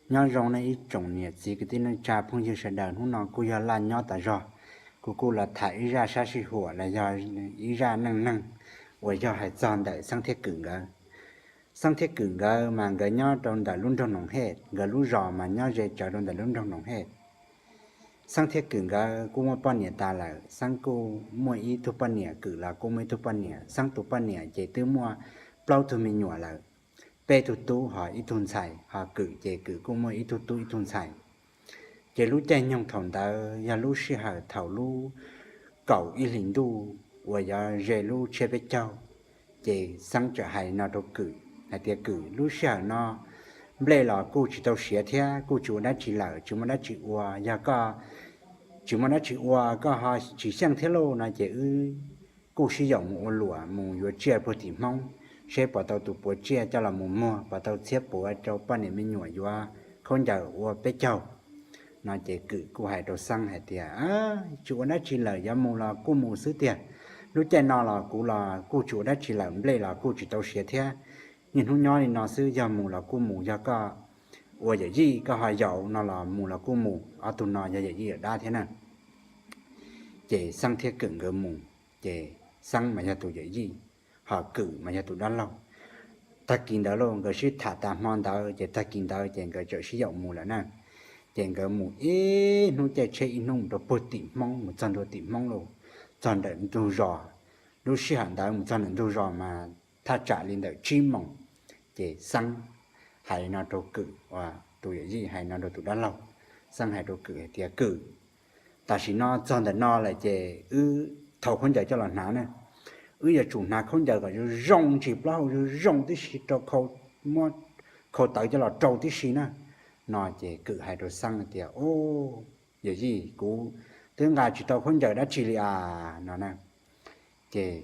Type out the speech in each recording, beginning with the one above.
Nyob zoo nej ib tsoom niam txiv kwv tij neej tsa phooj ywg sawv daws, hnub no kuj yog laj nyob tas zog, kuv kuj los tham ib zaj sab sij huam los yog ib zaj neej neeg uas yog hais txog ntawm Xeeb thiab Kwm nkawd. Xeeb thiab Kwm nkawd mas nkawd nyob rau ntawm lub nroog Noom Hej, nkawd lub zos mas nyob ze tsawv rau ntawm lub nroog Noom Hej. Xeeb thiab Kwm nkawd kuj muaj poj niam tas lawm, Xeeb kuj muaj ib tug poj niam, Kwm los kuj muaj ib tug poj niam. Xeeb tus poj niam ces twb muaj plaub tug me nyuam lawm, peb tug tub ho ib tug ntxhais, ho Kwm ces Kwm kuj muaj ib tug tub ib tug ntxhais. Ces lub caij nyoog thaum ntawd yog lub sij hawm thaum lub kaum ib hlis ntuj uas yog ze lub tsiab peb caug, ces Xeeb txawm hais no rau Kwm hais tias, Kwm, lub sij hawm no nplej los kuj tsis tau siav thiab kuj tsis ua dab tsi lawm, tsis muaj dab tsi ua, yog koj tsis muaj dab tsi ua koj ho tsis xyeej thiab lauj no ces wb kuj sib yaum mus ua luam mus yuav tsiaj puag tim Hmoob, seb puas tau tus puav tsiaj coj los mus muag, puas tau txhiab puav rau poj niam me nyuam yuav khaub ncaws ua peb caug. No ces Kwm kuj hais rau Xeeb hais tias, Tsis ua dab tsi lawm, yuav mus los kuj mus xwb tiag. Lub caij no los kuv los kuj tsis ua dab tsi lawm, nplej los kuj tsis tau siav thiab. Niaj hnub nyob li no xwb, yog mus los kuj mus, yog koj ua yawm yij koj ho yaum no los mus los kuj mus, ob tug no yog yawm yij yawm dab thiab na. Ces Xeeb thiab Kwm nkawd mus, ces Xeeb mas yog tus yawm yij, ho Kwm mas yog tus dab laug. Tag kis ntawd lauj, nkawd sib tham tas hmo ntawd ces tag kis ntawd ces nkawd txawm sib yaum mus lawm na. Ces nkawd mus ib hnub caij tsheb ib hnub mus rau puag tim Hmoob, mus txog ntua tim Hmoob lauj, txog ntawm ntug zos. Lub sij hawm ntawd mus txog ntawm ntug zos mas thaj tsam li ntawm tsib moos. Ces Xeeb hais li no rau Kwm, tus yawm yij hais no rau tus dab laug, Xeeb hais rau Kwm hais tias, Kwm, tam sim no txog ntawm no lawm ces wb thau khaub ncaws coj los hnav na. Wb yuav tsum hnav khaub ncaws kom zoo zoo ntsis plaub hau zoo zoo tib si rau khau, muab khau tawv coj los rau tib si na. No ces Kwm hais rau Xeeb tias, Yawm yij, kuv twb nqa tsis tau khaub ncaws dab tsi li as no na. Ces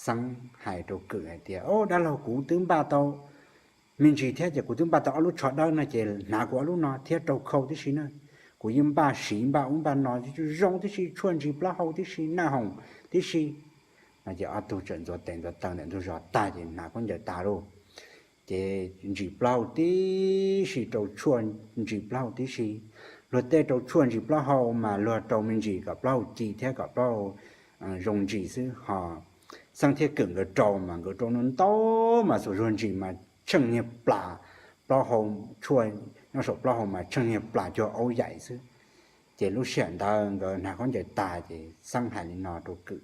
Xeeb hais rau Kwm hais tias, Au, dab laug, kuv twb npaj tau me ntsis thiab ces kuv twb npaj tau ob lub tsho dawb no ces hnav kuv ob lub no thiab rau khau tib si na. Kuv yeej npaj siv npaj ub npaj no zoo tib si, tshuaj ntsis plaub hau tib si, naj hoom tib si. No ces ob tug txawm ntxuav tes ntxuav taw ntawm ntug zos tag ces hnav khaub ncaws tas lauj. Ces ntsis plaub hau tib si rau tshuaj ntsis plaub hau tib si. Luag tej rau tshuaj ntsis plaub hau mas luag rau me ntsis kom plaub hau ci thiab kom plaub hau zoo ntsis xwb, ho Xeeb thiab Kwm nkawd rau mas nkawd rau ntau ntau mas xuas zuag ntsis mas tsheej niag plas, plaub hau, tshuaj nyob saum plaub hau mas tsheej niag plas cuag aub yaim xwb. Ces lub sij hawm ntawd nkawd hnav khaub ncaws tas ces Xeeb hais li no rau Kwm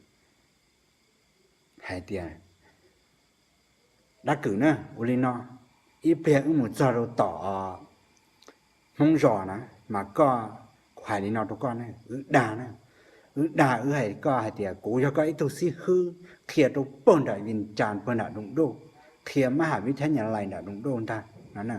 hais tias, Dab Kwm na, ua li no, ib pliag wb mus txog rau tom Hmoob zos na, mas koj, kuv hais li no rau koj na, wb dag na, wb dag, wb hais koj hais tias kuv yog koj ib tug xib hwb qhia rau pag nram Vij Cas, pag nram Doos Doj, qhia mab ham vib thab nyas lais nram Doos Doj ntag no.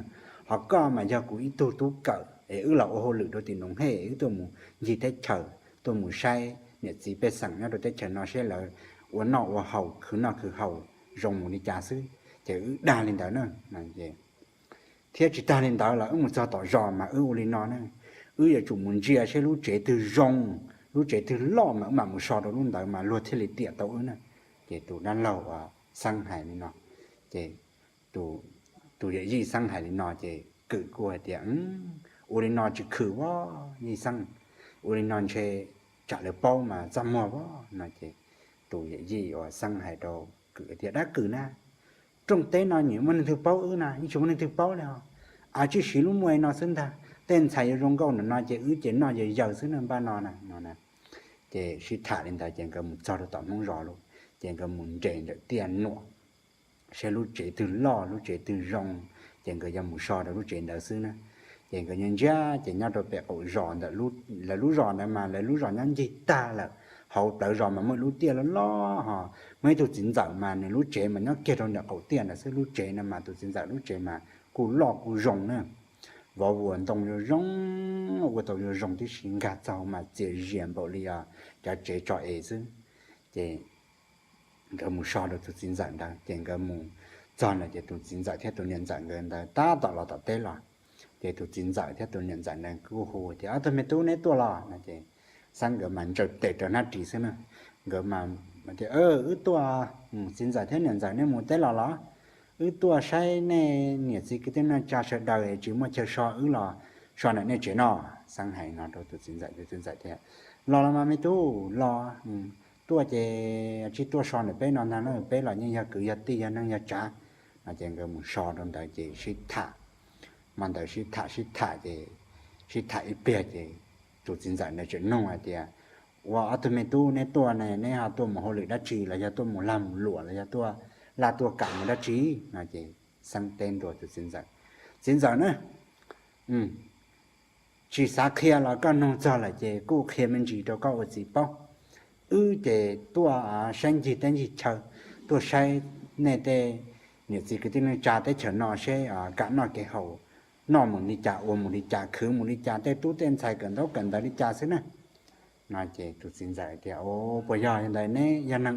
Ho koj mas yog kuv ib tug tub kawm es wb los ua hauj lwm rau tim Noov Hej, wb tuaj mus ncig teb chaws, tuaj mus saib niam txiv pej xeem nyob rau teb chaws no seb lawv ua noj ua haus, khwv noj khwv haus zoo mus li cas xwb, ces wb dag li ntawd na. Thiab tsis tag li ntawd los wb mus txog tom zos mas wb ua li no na, wb yuav tsum mus ntsia seb lub tsev twg zoo, lub tsev twg loj mas wb mam mus so rau lub ntawd mas luag thiaj li tiam tau wb na. Ces tus dab laug uas Xeeb hais li no, ces tus yawm yij Xeeb hais li no ces Kwm kuj hais tias, Ua li no tsis khwm os yij Xeeb, ua li no ntshe tsam lawv paub mas txaj muag os no. Ces tus yawm yij uas Xeeb hais rau Kwm tias, Dab Kwm na, rooj teb no nyiam muaj neeg twg paub wb na, yeej tsis muaj neeg twg paub li os. Av tsib siv lub muaj li no xwb ntag, tej ntxhais yuav zoo nkauj ntawm no ces wb ces noj yaws yaws xwb na npaj no na no. Ces sib tham li ntawd ces nkawd mus txog rau tom Hmoob zos lauj, ces nkawd mus nres ntawm tiaj nuam seb lub tsev twg loj lub tsev twg zoo, ces nkawd yuav mus so rau lub tsev ntawd xwb na. Ces nkawd nyob ntsia ces nyob rau pem qaum zos ntawm lawv lub zos ntawd mas lawv lub zos nyob ncig tag lawm, hauv plawv zos mas muaj ib lub tiaj loj loj ho, muaj ib tug txiv ntxawm mas nws lub tsev mas nyob kiag rau ntawm qaum tiaj ntawd xwb. Lub tsev no mas tus txiv ntxawm lub tsev mas kuj loj kuj zoo na, vov vuas ntoo yuav zoo, ua tau yuav zoo tib si, nkag txog mas txias zias npaum li os cov tsev tso es xwb. Ces nkawd mus so rau tus txiv ntxawm ntawd ces nkawd mus txog ntawd ces tus txiv ntxawm thiab tus niam ntxawm nkawd ntawd tab tom los tom teb los. Ces tus txiv ntxawm thiab tus niam ntxawm ntawd kuj hu tias, Ob tug me tub, neb tuaj los no? Ces Xeeb nkawd mas ntsaws tes rau hnab ris xwb na. Nkawd mas tias, Wb tuaj, txiv ntxawm thiab niam ntxawm, neb mus teb los los? wb tuaj saib nej niam txiv kwv tij neej tsa sawv daws tsis muaj chaw so wb los so ntawm nej tsev no. Xeeb hais no rau tus txiv ntxawm, tus txiv ntxawm tias, los los mas me tub, los, tuaj ces tsis tuaj so ntawm peb no ntag na, peb los yeej yog kwv yog tij yog neej yog tsav. No ces nkawd mus so rau ntawd ces sib tham, hmo ntawd sib tham sib tham ces sib tham ib pliag ces tus txiv ntxawm ntawd tseem nug hais tias, ua ob tug me tub neb tuaj ne neb ho tuaj mus hauj lwm dab tsi los yog tuaj mus lag mus luam los yog tuaj laj tuaj kam mus dab tsi? No ces Xeeb teb ntua tus txiv ntxawm, txiv ntxawm na, tsis xav qhia los koj nug txog lawm ces kuj qhia me ntsis rau koj ua txiv paub. Wb ces tuaj saib ncig teb ncig chaw, tuaj saib nej tej niam txiv kwv tij neej tsa teb chaws no seb kam noj kev haus, noj mus li cas ua mus li cas khwv mus li cas, tej tub tej ntxhais kawm ntaub kawm ntawv li cas xwb na. No ces tus txiv ntxawm tias, o, puas yog ntawd neb yog neeg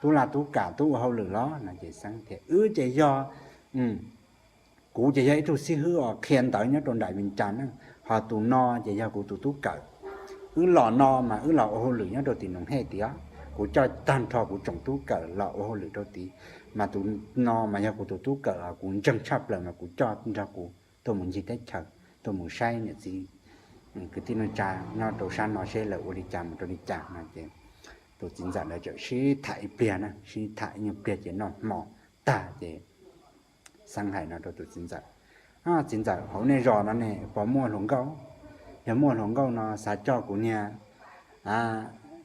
tub laj tub kam tub ua hauj lwm los? No ces Xeeb tias, wb ces yog, kuv ces yog ib tug xib hwb os, qhia ntawv nyob rau nram Vias Cas na, ho tus no ces yog kuv tus tub kawm. Wb los no mas wb los ua hauj lwm nyob rau tim Noov Hej tiag, kuv coj tag nrho kuv tsoom tub kawm los ua hauj lwm rau tid, mas tus no mas yog kuv tus tub kawm os, kuv ntseeg tshaj plaws mas kuv coj nrog kuv tuaj mus ncig teb chaws, tuaj mus saib niam txiv kwv tij neej tsa nyob rau sab no seb lawv ua li cas mus rau li cas. No ces tus txiv ntxawm ntawd txawm sib tham ib pliag na, sib tham ib nyuag pliag ces noj hmo tag ces Xeeb hais no rau tus txiv ntxawm, txiv ntxawm, hauv nej zos no ne puas muaj hluas nkauj? Yog muaj hluas nkauj no xav coj kuv niag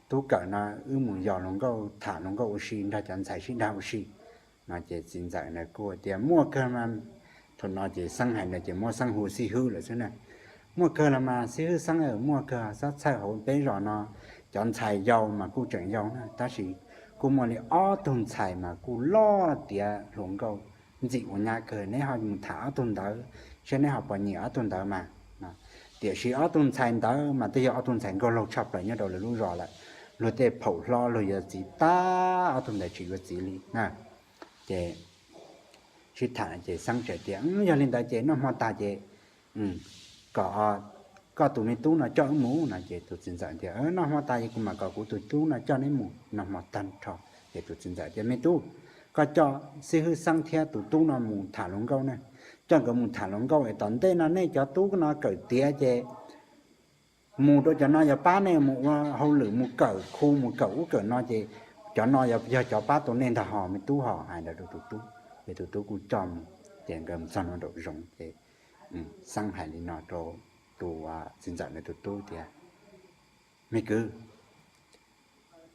tub kawm no wb mus yos hluas nkauj tham hluas nkauj ua si nrog cov ntxhais sib dag ua si. No ces txiv ntxawm ntawd kuj tias, muaj kawg mas. Thaum no ces Xeeb hais ntawd ces muab Xeeb hu xib hwb lawm xwb na. Muaj kawg los mas xib hwb Xeeb, muaj kawg, xob txhawj, hauv peb zos no cov ntxhais yau mas kuj tseem yau na, tab sis kuj muaj li ob tug ntxhais mas kuj loj tiav hluas nkauj ntxim ua nyab kawg, neb ho mus tham ob tug ntawd seb neb ho puas nyiam ob tug ntawd mas. Tiam sis ob tug ntxhais ntawd mas twb yog ob tug ntxhais nkauj laug tshaj plaws nyob rau lawv lub zos lawm, luag tej phaum hlob luag yuav txiv tag, ob tug ntawd tsis yuav txiv li na. Ces sib tham ces Xeeb txawm tias, yog li ntawd ces noj hmo tag ces kom koj tus me tub no coj wb mus. No ces tus txiv ntxawm tias, noj hmo tas ces kuv mam kom kuv tus tub no coj neb mus. Noj hmo tag nrho ces tus txiv ntxawm tias, me tub, koj coj xib hwb Xeeb thiab tus tub no mus tham hluas nkauj ne, coj nkawd mus tham hluas nkauj es tom ntej no nej cov tub no kawm tiav ces mus rau cov no yuav pab nej mus ua hauj lwm, mus kawm khu, mus kawm ub kawm no ces cov no yog cov pab tau nej ntag hos me tub hos. Hais ntawd rau tus tub ces tus tub kuj coj mus. Ces nkawd mus txog nraum zoov ces Xeeb hais li no rau tus txiv ntxawm ntawd tus tub tias, me kwv,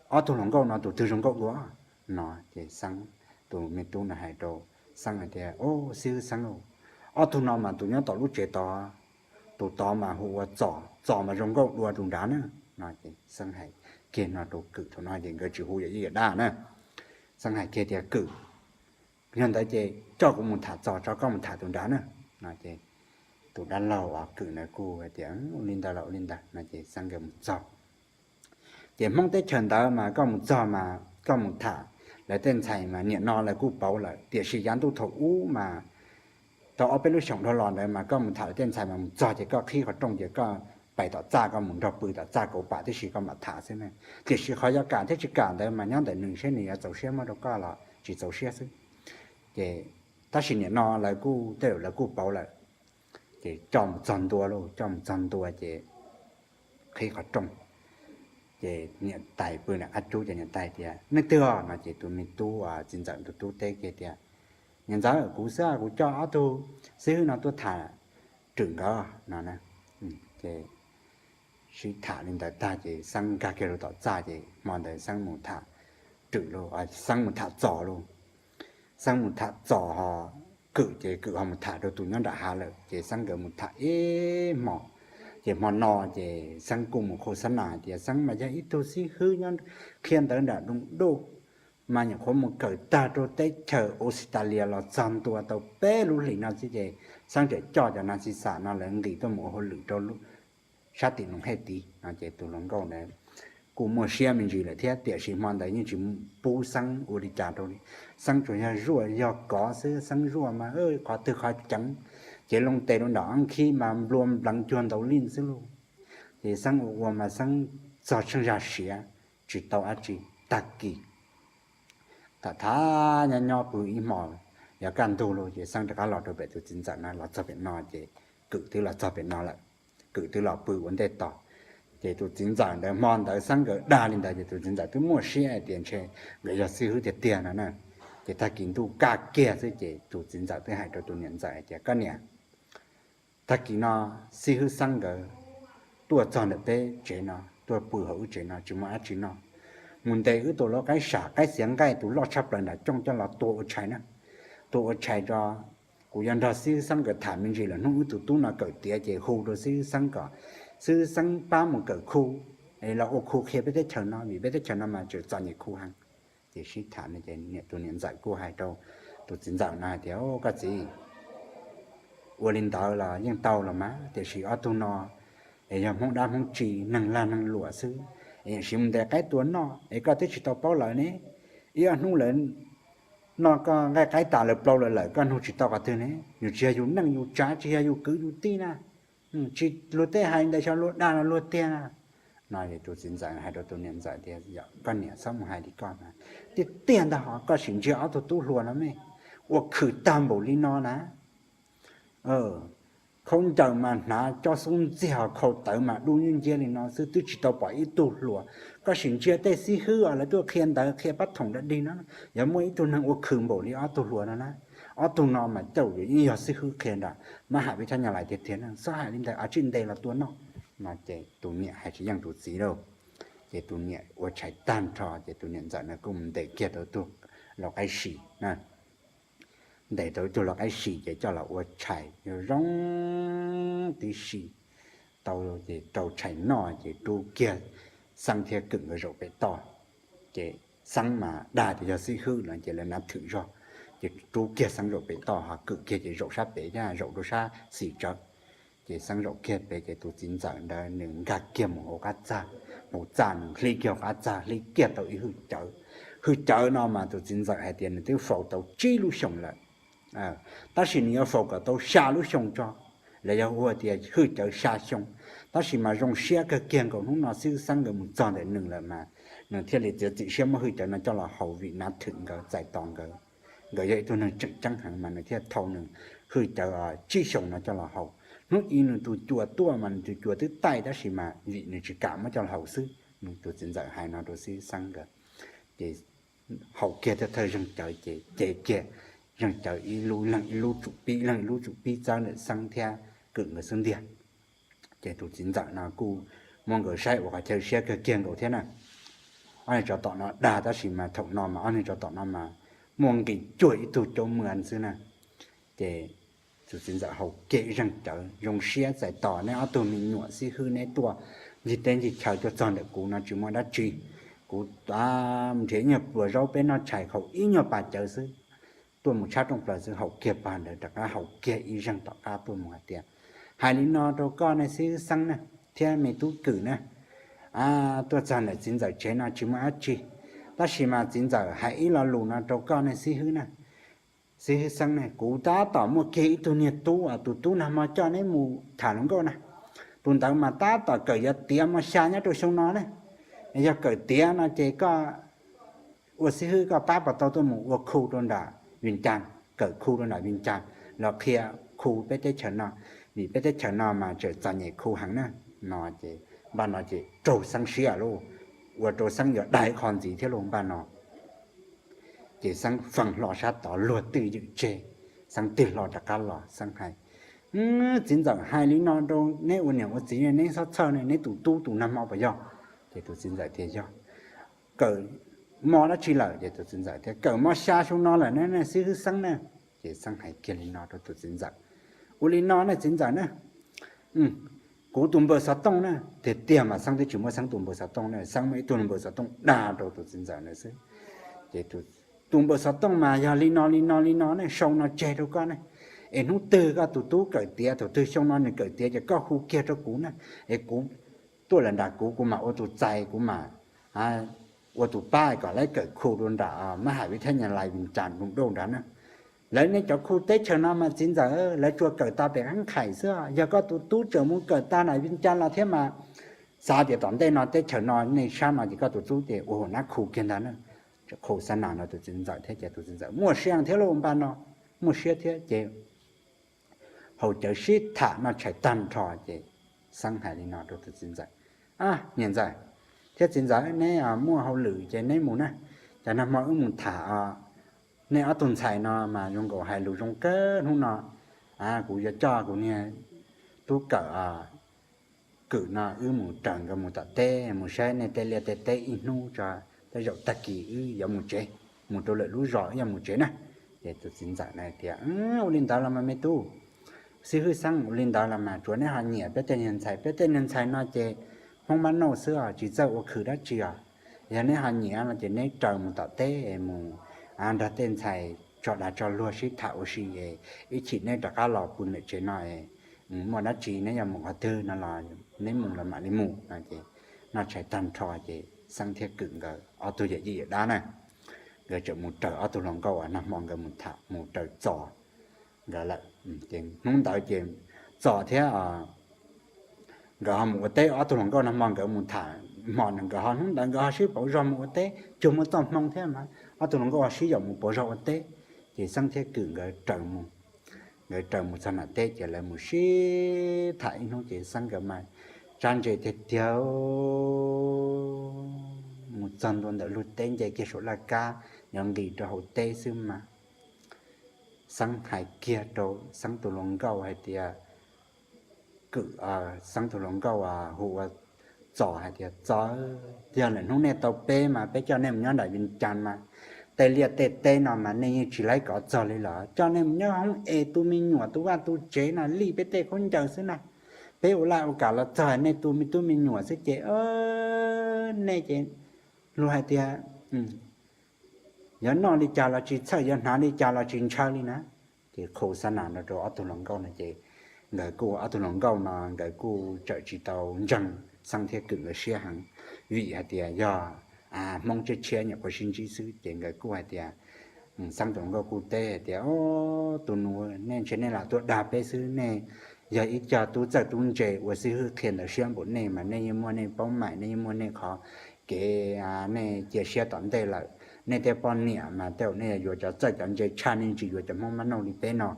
ob tug hluas nkauj no tus twg zoo nkauj dua? No ces Xeeb, tus me tub no hais rau Xeeb hais tias, o, xib hwb Xeeb, ob tug no mas tus nyob tom lub tsev tod, tus tod mas hu ua Txos, Txos mas zoo nkauj dua tus nrad na. No ces Xeeb hais kiag no rau Kwm, thaum no ces nkawd tsis hu yawm yij yawm dab na. Xeeb hais kiag tias, Kwm, yog ntawd ces coj kuv mus tham Txos tso, koj mus tham tus nrad na. No ces tus dab laug uas Kwm ntawd kuj tias, ua li ntawd los ua li ntawd. No ces Xeeb nkawd mus txog. Ces Hmoob teb chaws ntawd mas koj mus txog mas koj mus tham lawv tej ntxhais mas niam no lawv kuj pauv lawm, tiam sis yav ntuj thaum ub mas tau ob peb lub xyoos dhau los ntawd mas koj mus tham lawv tej ntxhais mas mus txog ces koj qhib qhov rooj ces koj pais tom txaj, koj mus nrog pw tom txaj kauv pam tib si koj mam tham xwb ne. Tiam sis qhov yuav kam thiab tsis kam ntawd mas nyob ntawm nws seb nws yuav txaus siab muab rau koj los tsis txaus siab xwb. Ces tab sis niam no lawv kuj tej lawv kuj pauv lawm. Ces coj mus txog ntua lauj, coj mus txog ntua ces qhib qhov rooj. Ces niam tais pw nram qab cub ces niam tais tias, Leej twg os? No ces tus me tub, txiv ntxawm tus tub teb kiag tias, Niam ntxawm, kuv xwb, kuv coj ob tug xib hwb no tuaj tham Rwm nkawd no. Ces sib tham li ntawd tag ces Xeeb nkag kiag rau tom txaj ces hmo ntawd Xeeb mus tham Rwm lauj, Xeeb mus tham Txos lauj. Xeeb mus tham Txos ho Kwm ces Kwm ho mus tham rau tus nyob nram hav lawm ces Xeeb nkawd mus tham ib hmo. Ces hmo no ces Xeeb kuj mus khos xab nas tias Xeeb mas yog ib tug xib hwb nyob qhia ntawv nram Doo Duj, mas nyuam qhuav mus kawm tag rau teb chaws Australia los txog ntua tau peb lub hlis no xwb ces Xeeb tseem coj cov nas xis xam no lawv nqis tuaj mus ua hauj lwm rau sab tim Noov Hej tid. No ces tus hluas nkauj ntawd kuj muaj siab me ntsis lawm thiab tiam sis hmo ntawd yeej tsis pub Xeeb ua li cas rau li. Xeeb tsuas yog zuaj yog kov xwb, Xeeb zuaj mas qhov twg qhov ceev, cev loo tes rau nram ob khib mas nplua npleev cuag ntaus lij xwb lauj. Ces Xeeb ua ua mas Xeeb txog tsheej zag siav tsis tau dab tsi. Tag kis tham tham nyob nyob pw ib hmos, Yog kaj ntug lawm ces Xeeb rov qab los rau pem tus txiv ntxawm no, los txog pem no ces Kwm twb los txog pem no lawm. Kwm twb los pw ua ntej tos. Ces tus txiv ntxawm ntawd hmo ntawd Xeeb nkawd dag li ntawd ces tus txiv ntxawm twb muaj siab hais tias ntshe nkawd yog xib hwb tiag tiag no na. Ces tag kis ntuj kaj kiag xwb ces tus txiv ntxawm twb hais rau tus niam ntxawm hais tias, Koj niam, tag kis no xib hwb Xeeb nkawd tuaj txog ntawm peb tsev no, tuaj pw hauv wb tsev no tsis muaj dab tsi noj. Mus ntes wb tus lau qaib sam qaib xiav nqaij tus loj tshaj plaws nram cooj coj los tua ua tshais na. Tua ua tshais tso, kuv yuav nrog xib hwb Xeeb nkawd tham me ntsis lawm, hnub wb tus tub no kawm tiav ces hu rau xib hwb Xeeb kom xib hwb Xeeb pab mus kawm khu los ua khu qhia peb teb chaws no, vim peb teb chaws no mas tseem txom nyem khu heev. Ces sib tham no ces tus niam ntxawm kuj hais rau tus txiv ntxawm no hais tias, Koj txiv, ua li ntawd los yeej tau los mas, tiam sis ob tug no es yog Hmoob dab Hmoob tsi, neeg lag neeg luam xwb, es yeej siv mus ntes qaib tua noj es koj twb tsis tau paub lawv ne. Ib ob hnub lawv noj koj nqaij qaib tas lawv plaub lawv lawm, koj nug tsis tau qhov twg ne? Yus tsis yog yus neej yus tsav, tsis yog yus kwv yus tij na. Tsis luag tej hais ntawd, xyov luag dag los luag tiag na. No tus txiv ntxawm hais rau tus niam ntxawm tias, Koj niam, txhob mus hais li koj na. Tiag tiag ntag hos, koj sim ntsia ob tug tub hluas no me, ua khwm tag npaum li no na. Khaub ncaws mas hnav cob xub ntxiag, khau tawv mas dub nyuj nciab li no xwb, twb tsis tau pom ib tug hluas. Koj sim ntsia tej xib hwb os, lawv tuaj qhia ntawv qhia pab thoom da dig no, yog muaj ib tug neeg ua khwm npaum li ob tug hluas no na. Ob tug no mas caum yuav yeej yog xib hwb qhia nram mab ham peb thab nyas lais tiag tiag na. Txhob hais li ntawd, a tsij ntes los tua noj. No ces tus niam hais tsis yeej tus txiv lauj. Ces tus niam ua tshais tag nrho ces tus niam ntxawm no kuj mus ntes kiag tau tus lau qaib si na. Ntes tau ib tug lau qaib si ces coj los ua tshais zoo zoo tib si. Tau ces rau tshais noj ces rub kiag Xeeb thiab Kwm nkawd zaum pem toj. Ces Xeeb mas dag tias yog xib hwb no ces lawv nav thwm zog, ces rub kiag Xeeb zaum pem toj, ho Kwm kiag ces zaum sab pem thiab, zaum rau sab xis tsawv. Ces Xeeb zaum kiag pem ces tus txiv ntxawm ntawd nws nkag kiag mus hauv qab txag, hauv txaj nws hlib kiag hauv qab txag, hlib kiag tau ib hwj cawv. Hwj cawv no mas tus txiv ntxawm hais tias nws twb faus tau tsib lub xyoos lawm, tab sis nws yuav faus kom tau xya lub xyoo tso, los yog hu tias hwj cawv xya xyoo. Tab sis mas zoo siab kawg kiag nkaus hnub no xib hwb Xeeb nkawd mus txog ntawm nws lawm mas nws thiaj li txiav txim siab muab hwj cawv no coj los haus vim nav thwm nkawd txais tos nkawd. Nkawd yog ib tug neeg tseem ceeb heev mas nws thiaj thau nws hwj cawv tsib xyoos no coj los haus. Hnub ib nws tus cua tuaj mas nws tus cua twb taij tab sis mas vim nws tsis kam muab coj los haus xwb. Nws tus txiv ntxawm hais no rau xib hwb Xeeb nkawd, ces haus kiag thawj thawj zeeg cawv ces cev kiag zeeg cawv ib lub leeg ib lub tsum pib, leeg ib lub tsum pib txawb ntawm Xeeb thiab Kwm nkawd xub ntiag. Ces tus txiv ntxawm no kuj muab nkawd saib ua qhov chaw siab kawg kiag nkaus thiab na. Ob niag tsov tom no dag tab sis mas thaum no mas ob niag tsov tom no mas muaj nqis cuag ib tug caub mwa xwb na. Ces tus txiv ntxawm haus kiag ib zeeg cawv zoo siab txais tos, neb ob tug me nyuam xib hwb neb tuaj ncig teb ncig chaw tuaj txog ntawm kuv no tsis muaj dab tsi. Kuv nrhiav ib nyuag pluas zaub peb noj tshais haus ib nyuag pas cawv xwb, tuaj mus tshab rooj plaws xwb, haus kiag pas ntawd rov qab haus kiag ib zeeg tom qab tuaj mus hais tias, hais li no rau koj nej xib hwb Xeeb na, thiab me tub Kwm na, tuaj txog ntawm txiv ntxawm tsev no tsis muaj dab tsi, tab sis mas txiv ntxawm hais ib lo lus no rau koj nej xib hwb na. Xib hwb Xeeb ne, kuv tab tom muaj kiag ib tug niag tub, tus tub nag hmo coj neb mus tham hluas nkauj na, tus ntawd mas tab tom kawm yuav tiav mos xya nyob rau xyoo no ne. Yog kawm tiav no ces koj ua xib hwb koj pab puas tau tuaj mus ua khu rau nram Vij Cas, kawm khu rau nram Vij Cas los qhia khu peb teb chaws no, vim peb teb chaws no mas tseem txom nyem khu heev na. No ces npaj no ces raug Xeeb siab lauj, ua rau Xeeb yuav dag ib qho ntxiv thiab lauj npaj no. Ces Xeeb feej hlo sab tod luag twj ywm tseg, Xeeb tig hlo rov qab los Xeeb hais, txiv ntxawm hais li no rau neb ua niam ua txiv ne, neb txhob txhawj ne, neb tus tub tus nag hmo puas yog? Ces tus txiv ntxawm tias yog. Kawm mos dab tsi lawm? Ces tus txiv ntxawm tias kawm mos xya xyoo no lawm ne xib hwb Xeeb na. Ces Xeeb hais kiag li no rau tus txiv ntxawm, ua li no ne txiv ntxawm na, kuv tus npawb xov tooj na. Tiag tiag mas Xeeb twb tsis muab Xeeb tus npawb xov tooj na, Xeeb muab ib tug npawb xov tooj dag rau tus txiv ntxawm ntawd xwb. Ces tus npawb xov tooj mas yog li no li no li no ne, sau no tseg rau koj ne, es hnub twg koj tus tub kawm tiav, thaum twg xyoo no nws kawm tiav ces koj hu kiag rau kuv na, es kuv tuaj lawm nram kuv, kuv mam ua tus txais, kuv mam ua tus pab kom lawv kawm khu rau nram mab ham vib thab nyas lais Vij Cas Nploos Dauj nrad na. Lawv nej cov khu teb chaws no mas txiv ntxawm, lawv tsuas kawm tau pem qab nqhaim xwb. Yog koj tus tub tseem mus kawm tau nram Vij Cas los thiab mas xav tias tom ntej no teb chaws no nej sab no ces koj tus tub ces ua hauv nab khu kiag ntag na. Khu xab nas no tus txiv ntxawm thiab ces tus txiv ntxawm muaj siab thiab lauj npaj no. muaj siab thiab ces haus cawv sib tham noj tshais tag nrho ces Xeeb hais li no rau tus txiv ntxawm, niam ntxawm thiab txiv ntxawm, neb muaj hauj lwm ces neb mus na, ces nag hmo wb mus tham nej ob tug ntxhais no mas zoo nkaus hais lus zoo kawg hnub no, kuv yuav coj kuv niag tub kawm Kwm no wb mus raws nkawd mus tom teb mus saib nej tej liaj tej teb ib hnub tso, tej zaum tag kis wb yuav mus tsev, mus rau lwm lub zos wb yuav mus tsev na. Ces tus txiv ntxawm na tias, ua li ntawd los mas me tub, xib hwb Xeeb, ua li ntawd los mas tsuav neb ho nyiam peb tej niag ntxhais, peb tej niag ntxhais no ces Hmoob mab nauj xwb os, tsis txawj ua khwv dab tsi os. Yog neb ho nyiam no ces neb raws mus tom teb mus nrog tej ntxhais tso dag tso luag sib tham ua si, ib chim neb rov qab los pw ntawm tsev no, muaj dab tsi neb yuav mus qhov twg no los neb mus los mam li mus no. Ces noj tshais tag nrho ces Xeeb thiab Kwm nkawd ob tug yawm yij yawm dab na, nkawd tseem mus raws ob tug hluas nkauj uas nag hmo nkawd mus tham mus raws Txos nkawd lawm. Ces hnub ntawd ces Txos thiab nkawd ho mus ua teb, ob tug hluas nkauj nag hmo nkawd mus tham, hmo nkawd ho hnub ntawd nkawd ho sib pauv zog mus ua teb, cuag muaj txoj hmoo thiab mas ob tug hluas nkauj ho sib yaum mus pauv zog ua teb. Ces Xeeb thiab Kwm nkawd raws mus, nkawd raws mus txog nram teb ces lawv mus sib tham ib hnub ces Xeeb nkawd mas tsa ntses tiag tiag mus txog ntua ntawm lub teb nce kiag saum laj kab yuav nqis rau hauv teb xwb mas Xeeb hais kiag rau Xeeb tus hluas nkauj hais tias, Kwm, Xeeb tus hluas nkauj hu ua Txos hais tias, Txos, yog lawm hnub nej tau peb mas peb coj nej mus nyob nram Vias Cas mas tej liaj tej teb no mas nej yeej tsis laib kov txog li los coj nej mus nyob hoob es tu me nyuam tu vaj tu tsev no lij peb tej khaub ncaws xwb na. Peb ua laj ua kam los txog nej tu me tub me nyuam xwb ces nej ces luag hais tias yuav noj li cas los tsis txhawj, yuav hnav li cas los tsis ntshaw li na. Ces qhu xab nas no rau ob tug hluas nkauj no ces nkawd kuj, ob tug hluas nkauj no nkawd kuj tseem tsis tau ntseeg Xeeb thiab Kwm nkawd siab heev, vim hais tias yog Hmoob tshiab tshiab nyuam qhuav sib ntsib xwb ces nkawd kuj hais tias, Xeeb tus hluas nkauj kuj teb hais tias, Tus nus, nej ntshe nej lam tuaj dag peb xwb, nej yog ib co tub txawj tub ntse uas xib hwb qhia ntawd siab npaum nej mas nej yeej muaj nej paub maim, nej yeej muaj nej qhov kev, nej cia siab tom ntej lawm. Nej tej poj niam mas tej zaum nej yuav cov txawj cov ntse tshaj, nej tsis yuav cov Hmoob mab nauj li peb no.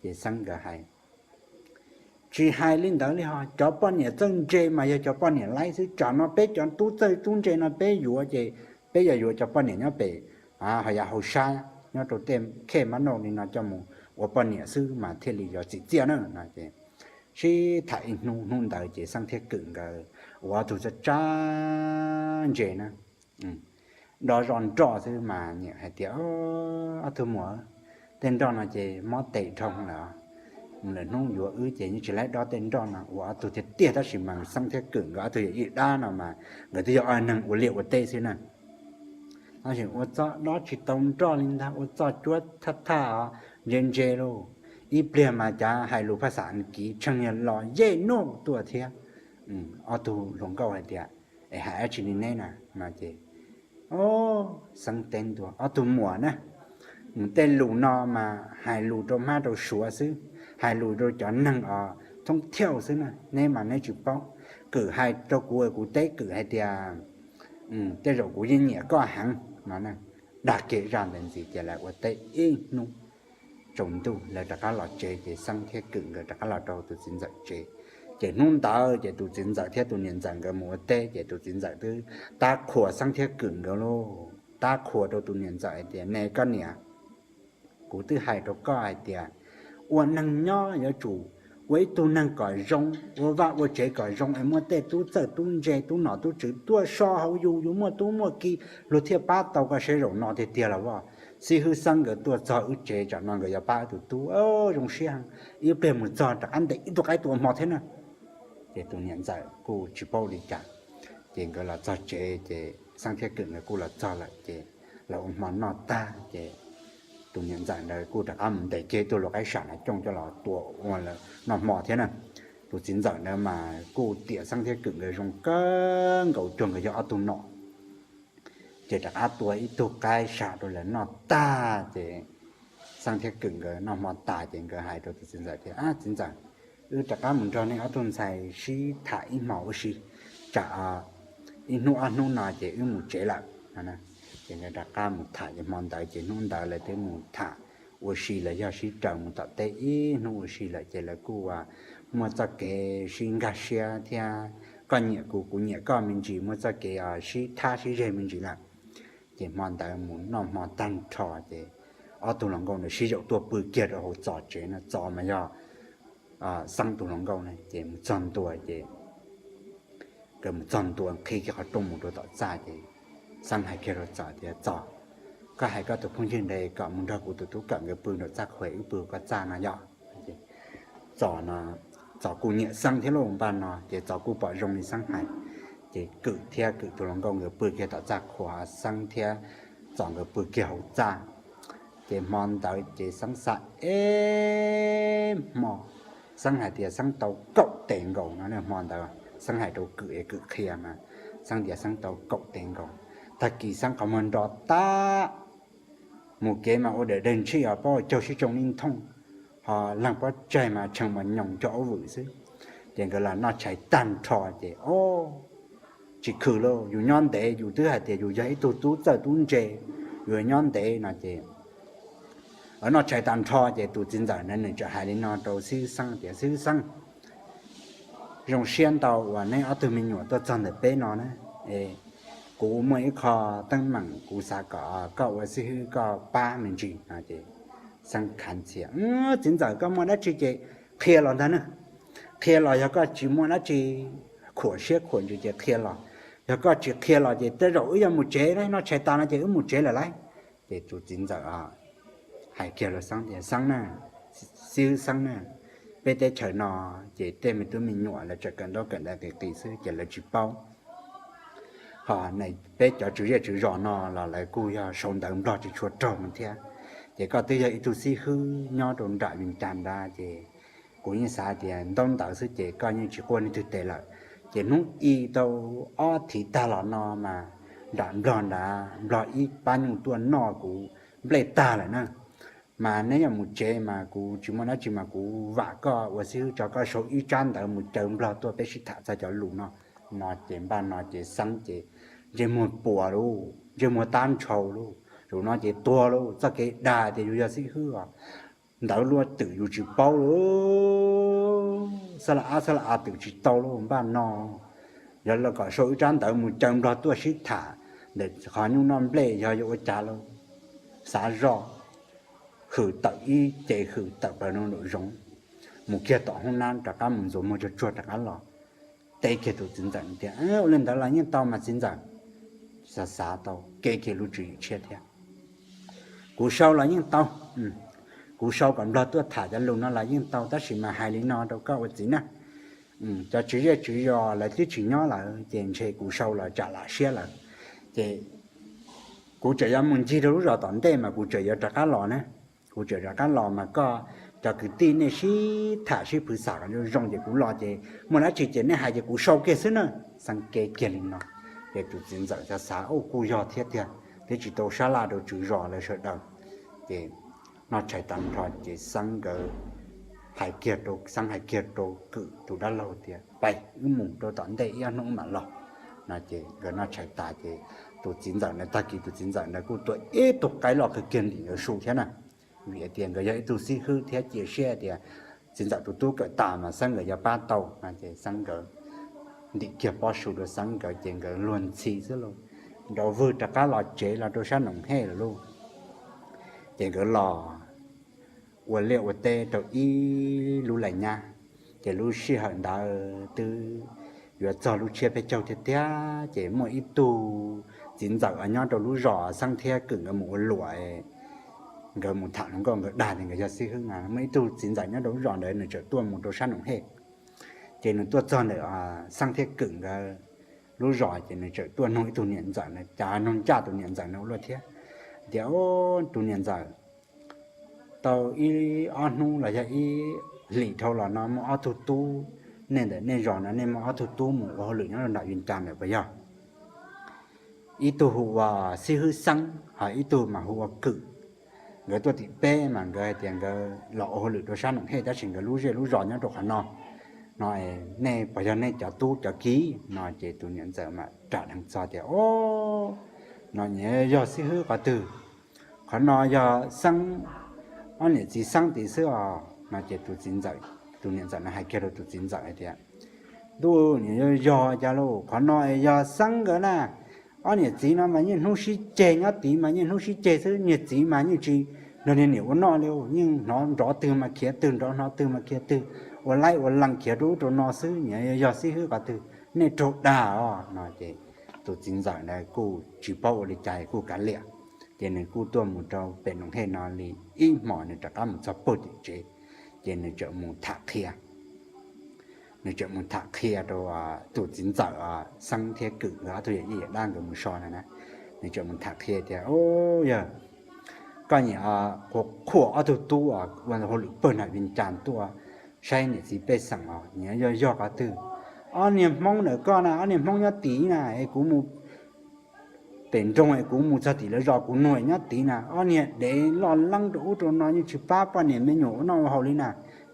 Ces Xeeb nkawd hais, Tsis hais li ntawd li ho, cov poj niam txawj ntse mas yog cov poj niam laib xwb, tsam no peb cov tub txawj tub ntse no peb yuav ces peb yog yuav cov poj niam nyob pem ho yav hauv sab nyob rau tej khej mab nauj li no coj mus ua poj niam xwb mas thiaj li yuav txim txiaj na no. Ces sib tham ib hnub, hnub ntawd ces Xeeb thiab Kwm nkawd ua ob tug txawj txawj ntse na, do zos nroj xwb mas nyiam hais tias, Ob tug muam, tej nroj no ces mob tes dhau lawm, lwm hnub yuav wb ces yeej tsis laib dob tej nroj no. Ua ob tug tiag tiag tab sis mas Xeeb thiab Kwm nkawd ob tug yawm yij dab no mas nkawd twb yog ob neeg ua liaj ua teb xwb na. Tab sis ua txoj dob tsis tau nroj li ntag, ua txoj cuab thaj thaj os, ntse ntse lauj. Ib pliag mas cav hais lus phaj xam kiv tshee los yej nuj tuaj thiab. Ob tug hluas nkauj hais tias, Es hais dab tsi li neb na no ces Xeeb teb ntua, Ob tug muam na, tej lus no mas hais lus rau hmab rau suav xwb, hais lus rau cov neeg os thoob thiauj xwb na, neb mas neb tsis paub. Kwm hais rau kuv, kuv teb Kwm hais tias, Tej zaum kuv yeej nyiam koj heev no. Dag kiag zaj ntawd ntxiv ces lawv ua teb ib hnub tsaus ntuj lawv rov qab los tsev ces Xeeb thiab Kwm nkawd rov qab los rau tus txiv ntxawm tsev. Ces hnub ntawd ces tus txiv ntxawm thiab tus niam ntxawm nkawd mus ua teb ces tus txiv ntxawm twb tab qhuas Xeeb thiab Kwm nkawd lauj, tab qhuas rau tus niam ntxawm hais tias, Ne koj niam, kuv twb hais rau koj hais tias ua neeg nyob yuav tsum ua ib tug neeg kom zoo, ua vaj ua tsev kom zoo es muaj tej tub txawj tub ntse tub nom tub tswv tuaj so hauv yus, yus muaj tub muaj ki luag thiaj pab tau koj. Seb zaum no tiag tiag los as, xib hwb Xeeb nkawd tuaj txog wb tsev tsam no nkawd yuav pab wb tus tub. Zoo siab heev, ib pliag mus txog rov qab ntes ib tug qaib tua hmo thiab na. Ces tus niam ntxawm kuj tsis paub li cas, ces nkawd los txog tsev ces Xeeb thiab Kwm nkawd kuj los txog lawm ces los ua hmo noj tag ces tus niam ntxawm ntawd kuj rov qab mus ntes kiag ib tug luag qaib sam nas cooj coj los tua ua noj hmo thiab na. Tus txiv ntxawm ntawd mas kuj tiam Xeeb thiab Kwm nkawd zoo kawg nkaus cuag nkawd yog ob tug nom. Ces rov qab tua ib tug qaib sam rau lawv noj tag ces Xeeb thiab Kwm nkawd noj hmo tas ces nkawd hais rau tus txiv ntxawm tias, Txiv ntxawm, wb rov qab mus nrog nej ob tug ntxhais sib tham ib hmos ua si, tsam ib hnub ob hnub no ces wb mus tsev lawm. Ces nkawd rov qab mus tham ces hmo ntawd ces hnub ntawd lawv twb mus tham ua si los yog sib raws mus tom teb ib hnub ua si lawm ces lawv kuj muaj txoj kev sib nkag siab thiab koj nyiam kuv, kuv nyiam koj me ntsis, muaj txoj kev sib thab sib zeg me ntsis lawm. Ces hmo ntawd mus noj hmo tag nrho ces ob tug hluas nkauj ntawd sib yaum tuaj pw kiag rau hauv Txos tsev no. Txos mas yog Xeeb tus hluas nkauj na. Ces mus txog ntua ces nkawd mus txog ntua qhib kiag qhov rooj mus rau tom txaj ces Xeeb hais kiag rau Txos tias, Txos, koj hais koj tus phooj ywg ntawd kom mus nrog kuv tus tub Kawm nkawd pw nraum txaj qhua, wb pw koj txaj no yom. Txos no, Txos kuj nyiam Xeeb thiab lauj. Npaj no ces Txos kuj pom zoo li Xeeb hais, ces Kwm thiab Kwm tus hluas nkauj nkawd pw kiag tom txaj qhua, Xeeb thiab Txos nkawd pw kiag hauv txaj. Ces hmo ntawd ces Xeeb xav ib hmo, Xeeb hais tias Xeeb tau kaum tes nkaus no. Hmo ntawd Xeeb hais rau Kwm es Kwm qhia mas Xeeb tias Xeeb tau kaum tes nkaus. Tag kis Xeeb qhov muag nro tag, mus kev mas ua dawm dawg ntshij os, pob caug sib tsoo li nthooj, ho leeg pob tsaig mas tshee mas nyoos cov aub vwm xwb. Ces nkawd los noj tshais tag nrho ces, o, tsis khwm lauj, yus nyob ntev, yus twb hais tias yus yog ib tug tub txawj tub ntse, yus nyob ntev no ces, noj tshais tag nrho ces tus txiv ntxawm na nws txawm hais li no rau xib hwb Xeeb tias, Xib hwb Xeeb, zoo siab ntau uas neb ob tug me nyuam tuaj txog ntawm peb no na. Kuv muaj ib qho teeb meem kuv xav kom koj ua xib hwb koj pab me ntsis no ces Xeeb khav ntxhias, Txiv ntxawm, koj muaj dab tsi ces qhia los ntag na. Qhia los, yog koj tsis muaj dab tsi khuam siab khuam ntsws ces qhia los. Yog koj tsis qhia los ces tej zaum wb yuav mus tsev, noj tshais tas no ces wb mus tsev lawm lauj. Ces tus txiv ntxawm hais kiag rau Xeeb tias, Xeeb na, xib hwb Xeeb na, peb teb chaws no ces tej me tub me nyuam lawv tseem kawm ntaub kawm ntawv qis qis xwb ces lawv tsis paub. Ho peb cov tswv zej tswv zos no los lawv kuj yog sau ntawv Nplog tsis tshua raug no thiab. Ces koj twb yog ib tug xib hwb nyob rau nram Vias Cas ntawd ces kuv yeej xav tias ntaub ntawv xwb ces koj yeej tsis quaj leej twg tes lawm. Ces hnub i tau ob thiv tag los no mas nram Nplog ntawd Nplog ib pab nyuj tuaj noj kuv nplej tag lawm na. Mas neb yuav mus tsev mas kuv tsis muaj dab tsi mas kuv vam koj ua xib hwb tso koj sau ib tsab ntawv mus caw Nplog tuaj peb sib tham txog cov lus no. No ces npaj no ces Xeeb ces ntsej muag puas lauj, ntsej muag tab ntshau lauj, zaum no ces tuag lauj, txoj kev dag tias yus yog xib hwb os, ntawv luaj twm yus tsis paub lauj, xab la ab xab la a twm tsis tau lauj. Npaj no yog los kom sau ib tsab ntawv mus caw Nplog tuaj sib tham ntawm qhov nyuj noj nplej yog yuav ua cas lauj. Xav zoj, hwm tawm ib ce hwm tawm plaws nraum zoov, mus kiag tom hoob nab rov qab mus ntxuav muag tsuag tsuag rov qab los. Teb kiag tus txiv ntxawm tias, Ua li ntawd los yeej tau mas txiv ntxawm. Xav xav tau, kev kiag lub tswv yim tshiab thiab, Kuv sau los yeej tau, kuv sau kom Nplog tuaj tham cov lus no los yeej tau, tab sis mas hais li no rau koj ua txiv na, cov tswv zej tswv zos lawv twb tsis nyob lawm ces ntshe kuv sau los tsam lam siab lawm. Ces kuv tseem yuav mus ncig rau lub zos tom ntej mas kuv tseem yuav rov qab los na. Kuv tseem rov qab los mas koj cov kwv tij nej sib tham sib phwv xam kom zoo zoo ces kuv los ces muaj dab tsi ces nej hais ces kuv sau kiag xwb na. Xeeb kev kiag li no, ces tus txiv ntxawm xav xav, Ua kuj yog thiab tiag, twb tsis tau sab laj rau tswv zos lawv sawv daws. Ces noj tshais tag nrho ces Xeeb nkawd hais kiag rau, Xeeb hais kiag rau Kwm tus dab laug tias, Pais wb mus rau tom ntej ib ob hnub mam los. No ces nkawd noj tshais tas ces tus txiv ntxawm ntawd, tag kis tus txiv ntxawm ntawd kuj tua ib tug qaib loj kawg kiag ntim nkawd su thiab na, vim hais tias nkawd yog ib tug xib hwb thiab cia siab tias txiv ntxawm tus tub kawm tas mas Xeeb nkawd yuav pab tau no. Ces Xeeb nkawd ntim kiag pob su rau Xeeb nkawd ces nkawd luag ntxhi xwb lauj, nrov vwg rov qab los tsev los rau sab Noom Hej lawm lauj. Ces nkawd los ua liaj ua teb rau ib lub lais nyab. Ces lub sij hawm ntawd twb yuav txog lub tsiab peb caug tiag tiag, ces muaj ib tug txiv ntxawm nyob rau lub zos Xeeb thiab Kwm nkawd mus ua luam, nkawd mus tham hluas nkauj nkawd dag tias nkawd yog xib hwb na. Muaj ib tug txiv ntxawm nyob rau lub zos ntawd nws txawm tuaj mus rau sab Noom Hej. Ces nws tuaj txog ntawm Xeeb thiab Kwm nkawd lub zos ces nws txawm tuaj nug ib tug niam ntxawm na, cas nug ncaj tus niam ntxawm na ua luaj thiab, tias, Tus niam ntxawm, tau ib ob hnub los yog ib hlis dhau los no muaj ob tug tub, nej ntawm nej zos no nej muaj ob tug tub mus ua hauj lwm nyob rau nram Vias Cas ntawm puas yog? Ib tug hu ua xib hwb Xeeb, ho ib tug mas hu ua Kwm. Nkawd tuaj tim peb mas nkawd hais tias nkawd los ua hauj lwm rau sab Noom Hej tab sis nkawd lub zej lub zos nyob rau qhov no. No nej puas yog nej cov tub cov kiv? No ces tus niam ntxawm mas ram dheev txog tias, O, no nyias yog xib hwb qhov twg? Qhov no yog Xeeb ob niam txiv Xeeb tid xwb os no. Ces tus txiv ntxawm, tus niam ntxawm no hais kiag rau tus txiv ntxawm hais tias, Ntuj, nws yog yog cas lauj, qhov no yog Xeeb nkawd na. Ob niam txiv no mas niaj hnub sib ceg, nyob tid mas niaj hnub sib ceg xwb, niag txiv mas yeej tsis nrog niag niam ua noj li, yeej hnov nrov twg mas khiav twg, nrov hnov twg mas khiav twg, ua laib ua lees khiav rau ub rau no xwb, nws yog xib hwb qhov twg, nej raug dag os no. Ces tus txiv ntxawm ntawd kuj tsis paub ua li cas kuj kav liam, ces nws kuj tuaj mus rau pem Noom Hej no li ib hmos nws rov qab mus txog puag tim tsev, ces nws txawm mus tham qhia nws txawm mus tham qhia rau tus txiv ntxawm Xeeb thiab Kwm nkawd ob tug yawm yij yawm dab nkawd mus so na. Nws txawm mus tham qhia tias, Yog koj nyiam qhuas ob tug tub ua hauj lwm pawg nam Vias Cas tuaj saib niam txiv pej xeem os, nyiam yog yog qhov twg? Ob niag Hmoob ntawm koj na, ob niag Hmoob nyob tid na, es kuv mus pem nroog es kuv mus txog tim lawv zos kuv nug nyob tid na, ob niag dev loj leeb rau ub rau no yeej tsis pab poj niam me nyuam ua noj ua haus li na.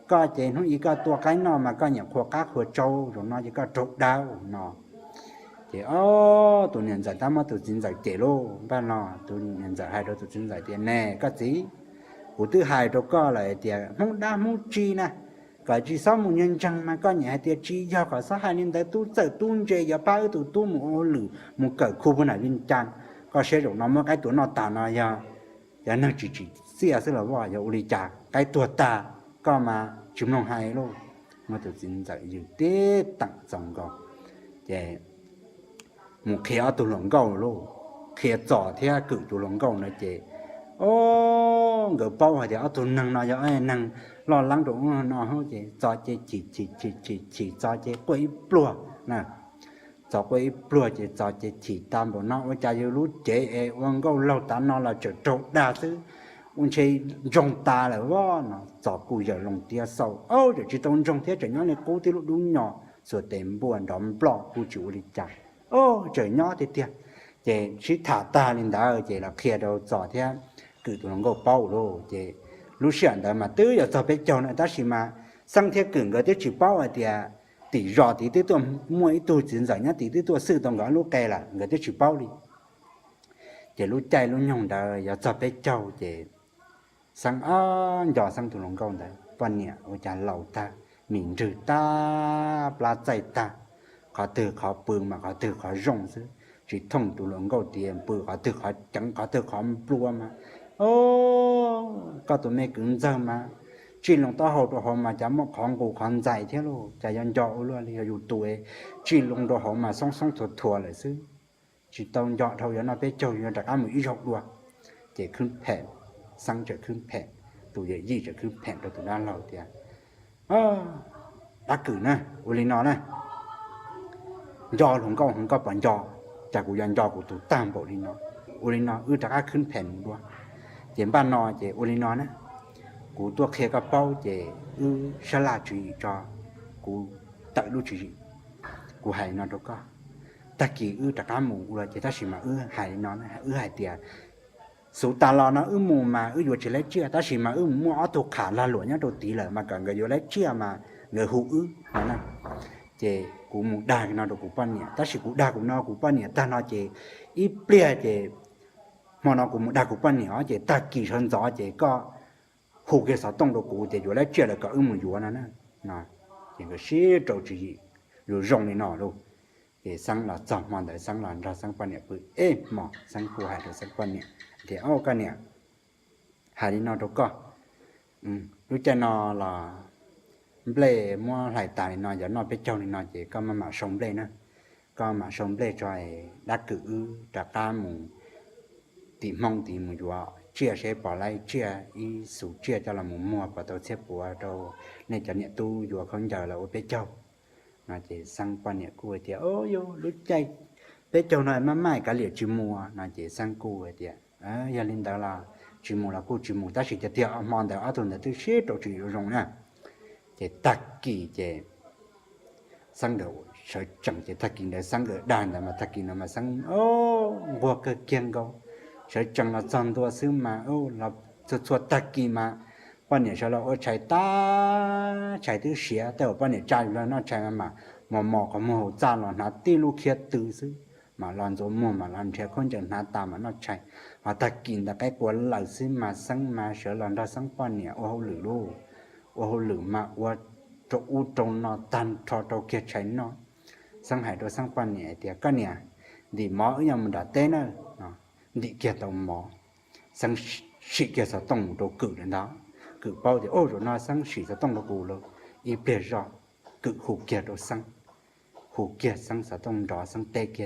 Koj ces hnub ib koj tua qaib noj mas koj nyiam qhuas qab qhuas tsau, zaum no ces koj raug dag no. Ces ob tus niam ntxawm tab muab tus txiv ntxawm cem lauj. Npaj no tus niam ntxawm hais rau tus txiv ntxawm tias, Ne koj txiv, kuv twb hais rau koj lawm tias Hmoob dab Hmoob tsi na, kom tsis txhob mus ntseeg ntseeg mas koj nyiam hais tias tsis yog, kom txhob hais li ntawd, tub txawj tub ntse yuav pab wb tus tub mus ua hauj lwm mus kawm khu pawg nam Vias Cas. Koj saib zaum no muab qaib tua noj tas no yog cov neeg tsis tsim txiaj xwb los vos, yog ua li cas qaib tuag tag koj mas tsis mloog hais lauj. Muab tus txiv ntxawm yws tib teem txaus nkaus, ces mus qhia ob tug hluas nkauj lauj. Qhia Txos thiab Kwm tus hluas nkauj ntawd ces, o, nkawd paub hais tias ob tug neeg no yog ob neeg loj leeb rau ub no ces Txos ces chim chim chim chim chim, Txos ces quaj ib pluag na. Txos quaj ib pluag ces Txos ces chim tas npaum no, ua cas yus lub cev es ua nkauj laug tav no los tseem raug dag xwb, ua ntshe ntsoog tas lawm vos no. Txos kuj yawm loo tiab xauj, o, tseem tsis tau ntsoog thiab, tseem nyob li qub tib lub dub nyos xuas tes npuaj nrov nploj kuj tsis ua li cas, o, tseem nyob tiag tiag. Ces sib tham tag li ntawd ces los qhia rau Txos thiab Kwm tus hluas nkauj paub lauj. Ces lub sij hawm ntawd mas twb yuav txog peb caug na, tab sis mas Xeeb thiab Kwm nkawd twb tsis paub hais tias tim zos tid twb tuaj muaj ib tug txiv ntxawm nyob tid twb tuaj xwj tau nkawd ob lub qe lawm, nkawd twb tsis paub li. Ces lub caij lub nyoog ntawd yuav txog peb caug ces Xeeb, o, nco Xeeb tus hluas nkauj ntawd, poj niam ua cas laus tag, mis nrwg tag, plab txaij tag, qhov twg qhov pw mas qhov twg qhov zoo xwb, tsis thooj tus hluas nkauj tias pw qhov twg qhov ceev qhov twg qhov nplua mas, o, koj tus me kwv ntxawg mas tsij loo taub hau rau hauv mas cas muaj qhov nqus qhov ntxais thiab lauj, cas yuav nco ua luaj li, yog yus tus tsij loo rau hauv mas xoob xoob thuav thuav lawm xwb. Tsis tau nco dhau, yuav noj peb caug yuav rov qab mus ib zaug dua. Ces khwb phem, Xeeb tseem khwb phem, tus yawm yij tseem khwb phem rau tus dab laug tias, Dab Kwm na, ua li no na, nco hluas nkauj heev koj puas nco? Cas kuv yuav nco kuv tus tag npaum li no. Ua li no wb rov qab khwb phem mus dua. Ces npaj no ces ua li no na, kuv tuaj qhia koj paub ces wb sab laj tswv yim tso, kuv tawm lub tswv yim, kuv hais li no rau koj, tag kis wb rov qab mus ua ces tab sis mas wb hais li no, wb hais tias xub tas los no wb mus mas wb yuav tsis laib tsiaj, tab sis mas wb mus muaj ob tug qham lag luam nyob rau tid lawm mas kom nkawd yuav laib tsiaj mas nkawd hu wb no na. Ces kuv mus dag no rau kuv poj niam, tab sis kuv dag kuv no kuv poj niam tag no ces ib pliag ces hmo no kuv mus dag kuv poj niam os, ces tag kis sawv ntxov ces koj hu kiag xov tooj rau kuv tias yuav laib tsiaj lawm kom wb mus yuav no na. Ces nkawd sib rau tswv yim zoo zoo li no lauj. Ces Xeeb los txog hmo ntawd Xeeb los nrog Xeeb poj niam pw ib hmos, Xeeb kuj hais rau Xeeb poj niam tias, Au koj niam, hais li no rau koj, lub caij no los nplej muab hlais tas li no, yog noj peb caug li no ces koj maj mam sau nplej na. Koj mam sau nplej tso, Dab Kwm wb rov qab mus tim Hmoob tid mus yuav tsiaj seb pom laib tsiaj ib xus tsiaj coj los mus muag pom tau txhiab puav rau nej cov niam tub yuav khaub ncaws los ua peb caug no. Ces Xeeb poj niam kuj hais tias, Au yog lub caij peb caug no maj maj kav liam tsis mus no. Ces Xeeb kuj hais tias, Yog li ntawd los tsis mus los kuj tsis mus, tab sis tiag tiag hmo ntawd ob tug ntawd twb sib rau tswv yim zoo na. Ces tag kis ces Xeeb nkawd sawv tsees, ces tag kis ntawd Xeeb nkawd dag ntawd mas tag kis ntawd mas Xeeb nquag kawg kiag nkaus, sawv tsees los txog ntua xwb mas los txhua txhua tag kis mas poj niam sawv los ua tshais tag, tshais twb siav, tej uas poj niam tsa yus los noj tshais mas mam mos mos qhov muag hauv txaj los hnav tib lub khiab tw xwb. mam los ntxuav muag, mam los nrhiav khaub ncaws hnav tas mam noj tshais. Ho tag kis ntawd qaib qua lawm xwb mas Xeeb mas sawv los nrog Xeeb poj niam ua hauj lwm lauj. Ua hauj lwm mas ua rau ub rau no tag nrho rau kiag tshais noj. Xeeb hais rau Xeeb poj niam tias, Koj niam, ntim mov wb yuav mus nram teb na. Ntim kiag tau mov, Xeeb sim kiag xov tooj mus rau Kwm lawm ntag. Kwm paub tias, Ub, zaum no Xeeb sim xov tooj rau kuv lawm. Ib pliag zoj, Kwm hu kiag rau Xeeb, hu kiag Xeeb xov tooj nrov, Xeeb teb kiag.